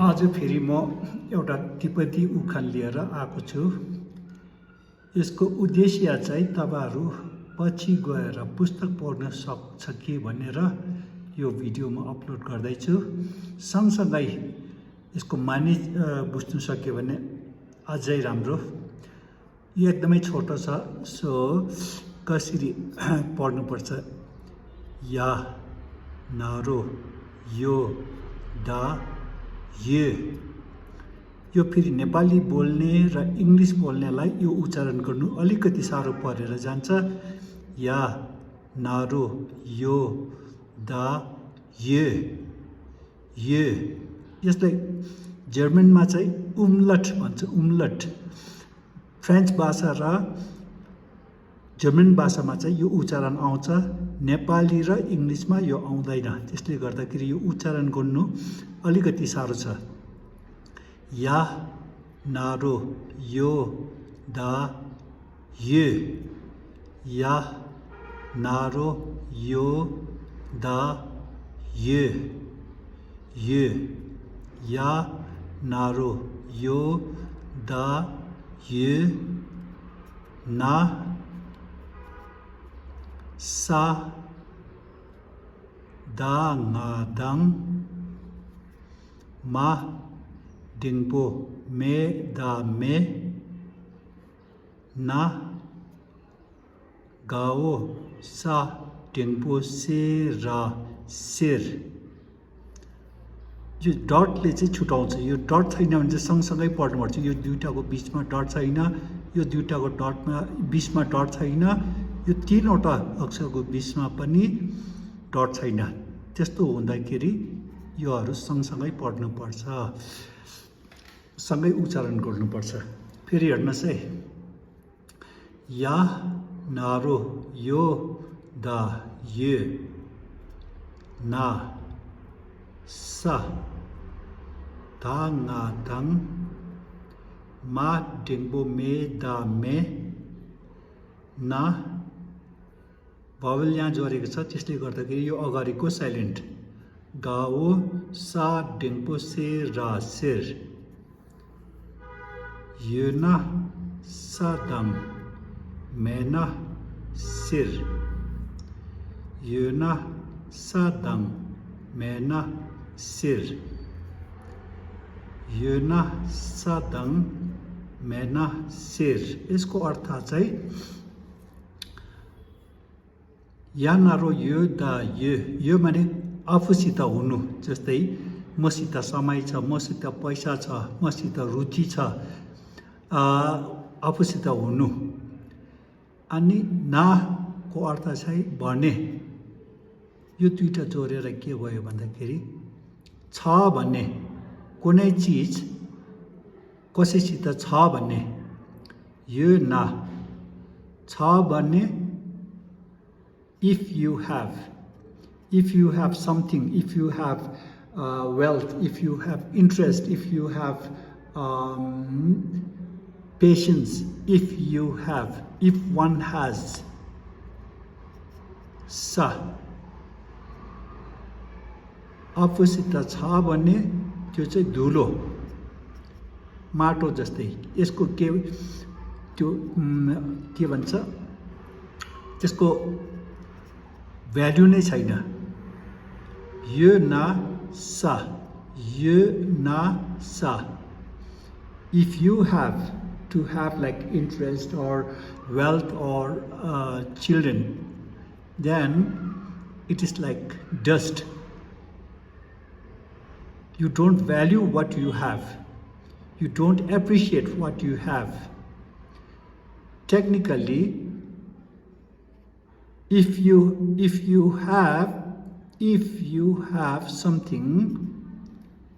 आज फेरि म एउटा तिब्बती उखान लिएर आएको छु। यसको उद्देश्य चाहिँ तपाईहरु पछि गएर पुस्तक पढ्न सक्छ कि भनेर यो भिडियो म अपलोड गर्दै छु। सँगसँगै यसको माने बुझ्न सक्यो भने अझै राम्रो। यो एकदमै छोटो छ, सो कसरी पढ्नु पर्छ। या नारो यो दा ये। यो फेरि नेपाली बोल्ने र इंग्लिश बोल्नेलाई यो उच्चारण गर्नु अलिकति साह्रो परेर जान्छ। या नारो यो दा ये। यसलाई जर्मनमा चाहिँ उम्लट भन्छ, उम्लट। फ्रेन्च भाषा र जर्मन भाषामा चाहिँ यो उच्चारण आउँछ, नेपाली र इंग्लिशमा यो आउँदैन। त्यसले गर्दाखेरि यो उच्चारण गर्नु अलिकति साह्रो छ। या नारो यो दा ये। या नारो यो दा ये। या नारो यो दा ये। ना सा दा nga dang ma dingpo me da me na gao sa dingpo se ra sir। यो डटले चाहिँ छुटाउँछ। यो डट छैन भने चाहिँ सँगसँगै पढ्नुपर्छ। यो दुईटाको बीचमा डट छैन, यो दुईटाको डटमा बीचमा डट छैन, यो तीनवटा अक्षरको बीचमा पनि डट छैन। त्यस्तो हुँदाखेरि योहरू सँगसँगै पढ्नुपर्छ, सँगै उच्चारण गर्नुपर्छ। फेरि हेर्नुहोस् है। या नारो यो दा ये। ना सा दा nga dang ma dingbo me da me ना भावल यहाँ जोडेको छ, त्यसले गर्दाखेरि यो अगाडिको साइलेन्ट। गाओ सा डिङपो से रा सिर। यो ना सा दङ मेना सिर। यो ना सा दङ मेना सिर। यो ना सा दङ मेना सिर। यसको अर्थ चाहिँ या नारो यो दा यो माने आफूसित हुनु। जस्तै मसित समय छ, मसित पैसा छ, मसित रुचि छ, आफूसित हुनु। अनि ना को अर्थ चाहिँ भने। यो दुईटा जोडेर के भयो भन्दाखेरि छ भन्ने, कुनै चीज कसैसित छ भन्ने। यो ना छ भन्ने if you have something, if you have wealth, if you have interest, if you have patience, if one has sa आफूसित छ भन्ने त्यो चाहिँ धुलो माटो जस्तै। यसको के त्यो के भन्छ, त्यसको भ्यालु नै छैन। यो ना सा, यो ना सा। If you have to have like interest or wealth or children, then it is like dust. You don't value what you have. You don't appreciate what you have. Technically, if you have something,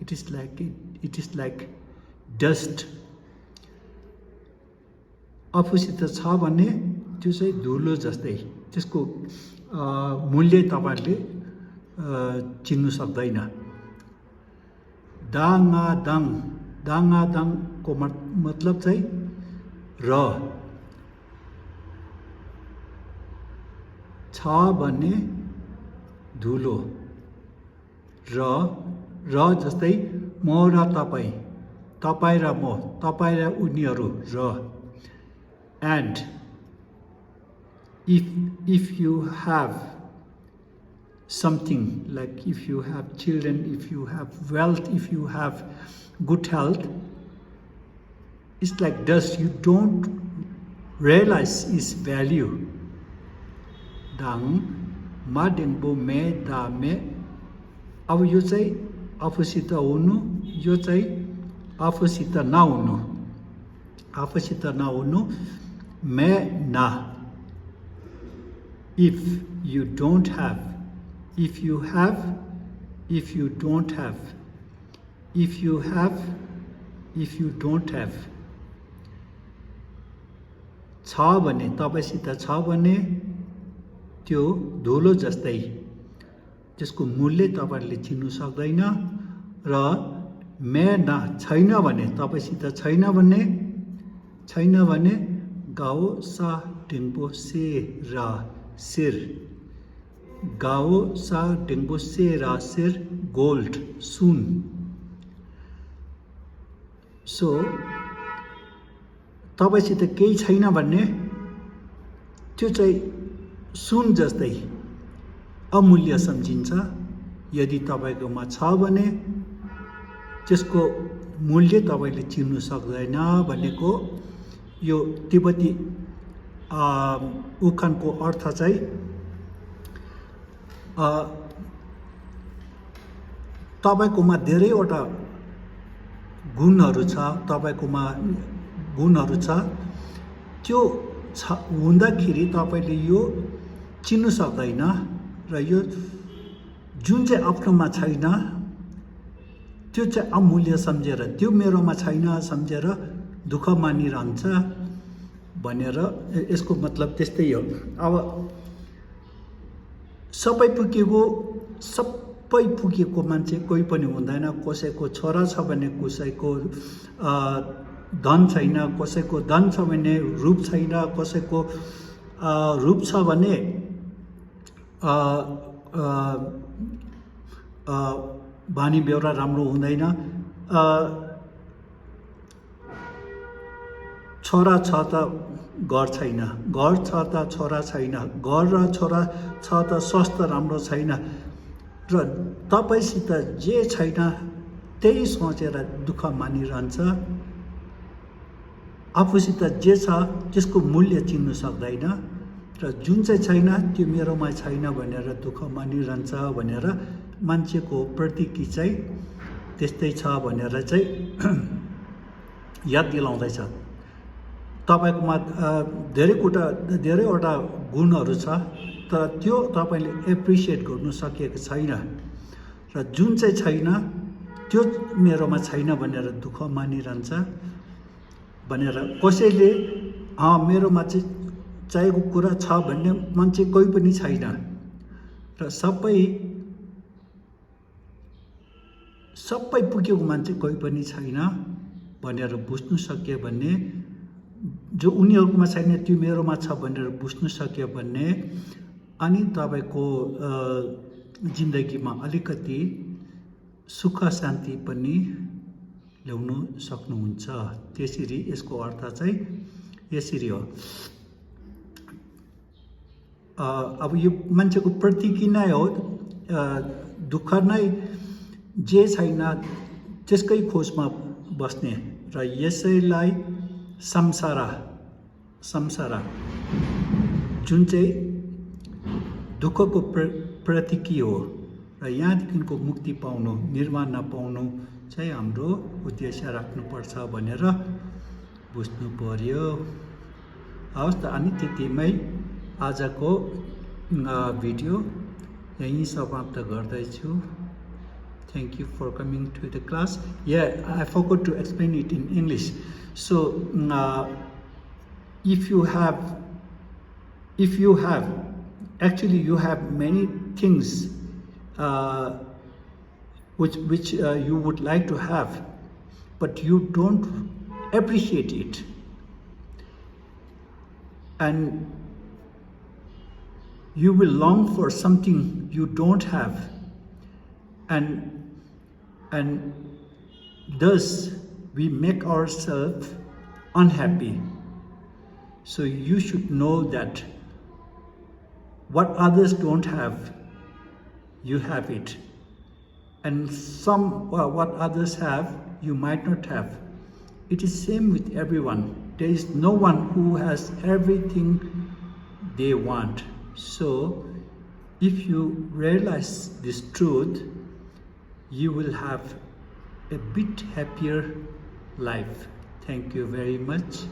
it is like dust. आफूसित छ भने त्यो चाहिँ धुलो जस्तै। त्यसको मूल्य तपाईहरुले चिन्नु सक्दैन। दाङा दाङ को मतलब चाहिँ र छ भन्ने धुलो र जस्तै म र तपाईँ, तपाईँ र म, तपाईँ र उनीहरू र and if you have something, like if you have children, if you have wealth, if you have good health, it's like dust. You don't realize its value. Dang ma dengbo me da me. अब यो चाहिँ आफूसित हुनु, यो चाहिँ आफूसित नहुनु, आफूसित नहुनु, मे ना. If you don't have, if you have, if you don't have, if you have, if you don't have. छ भने, तपाईसित छ भने त्यो धुलो जस्तै, त्यसको मूल्य तपाईले चिन्नु सक्दैन. र मे ना छैन भने, तपाईसित छैन भने गाओ सा ढिङ्बो से रा सिर, गाओ सा ढिङ्बो से रा सिर, गोल्ड, सुन. सो तपाईसित केही छैन भन्ने त्यो चाहिँ सुन जस्तै अमूल्य सम्झिन्छ. यदि तपाईकोमा छ भने त्यसको मूल्य तपाईले चिन्नु सक्दैन भनेको यो तिब्बती उखानको अर्थ चाहिँ तपाईकोमा धेरैवटा गुणहरू छ, तपाईकोमा गुणहरू छ, त्यो हुँदाखेरि तपाईले यो चिन्नु सक्दैन. र यो जुन चाहिँ आफ्नोमा छैन त्यो चाहिँ अमूल्य सम्झेर, त्यो मेरोमा छैन सम्झेर दुःख मानिरहन्छ भनेर यसको मतलब त्यस्तै हो. अब सबै पुगेको मान्छे कोही पनि हुँदैन. कसैको छोरा छ भने कसैको धन छैन, कसैको धन छ भने रूप छैन, कसैको रूप छ भने बानी बेहोरा राम्रो हुँदैन. छोरा छ त घर छैन, घर छ त छोरा छैन, घर र छोरा छ त स्वास्थ्य राम्रो छैन. र तपाईसित जे छैन त्यही सोचेर दुःख मानिरहन्छ. आफूसित जे छ त्यसको मूल्य चिन्नु सक्दैन. र जुन चाहिँ छैन त्यो मेरोमा छैन भनेर दुःख मानिरहन्छ भनेर मान्छेको प्रवृत्ति चाहिँ त्यस्तै छ भनेर चाहिँ याद दिलाउँदैछ. तपाईकोमा धेरैवटा गुणहरू छ, तर त्यो तपाईले एप्रिसिएट गर्नु सकेको छैन. र जुन चाहिँ छैन त्यो मेरोमा छैन भनेर दुःख मानिरहन्छ भनेर कसैले मेरोमा चाहिँ चाहिएको कुरा छ भन्ने मान्छे कोही पनि छैन. र सबै पुगेको मान्छे कोही पनि छैन भनेर बुझ्नु सक्यो भने, जो उनीहरूकोमा छैन त्यो मेरोमा छ भनेर बुझ्नु सक्यो भने, अनि तपाईको जिन्दगीमा अलिकति सुख शान्ति पनि ल्याउन सक्नुहुन्छ. त्यसरी यसको अर्थ चाहिँ यसरी हो. अब यो मान्छेको प्रवृत्ति नै हो. दुःख नै जे छैन त्यसकै खोजमा बस्ने, र यसैलाई संसार जुन चाहिँ दुःखको प्रतीक हो. र यहाँदेखिको मुक्ति पाउनु, निर्वाण पाउनु चाहिँ हाम्रो उद्देश्य राख्नुपर्छ भनेर बुझ्नु पर्यो. हवस् त, अनि त्यतिमै आजको भिडियो यहीँ समाप्त गर्दैछु. Thank you for coming to the class. Yeah, I forgot to explain it in English. So, if you have, actually you have many things which you would like to have, but you don't appreciate it, and you will long for something you don't have, and Thus, we make ourselves unhappy. So you should know that what others don't have, you have it. And what others have, you might not have. It is same with everyone. There is no one who has everything they want. So if you realize this truth, you will have a bit happier life. Thank you very much.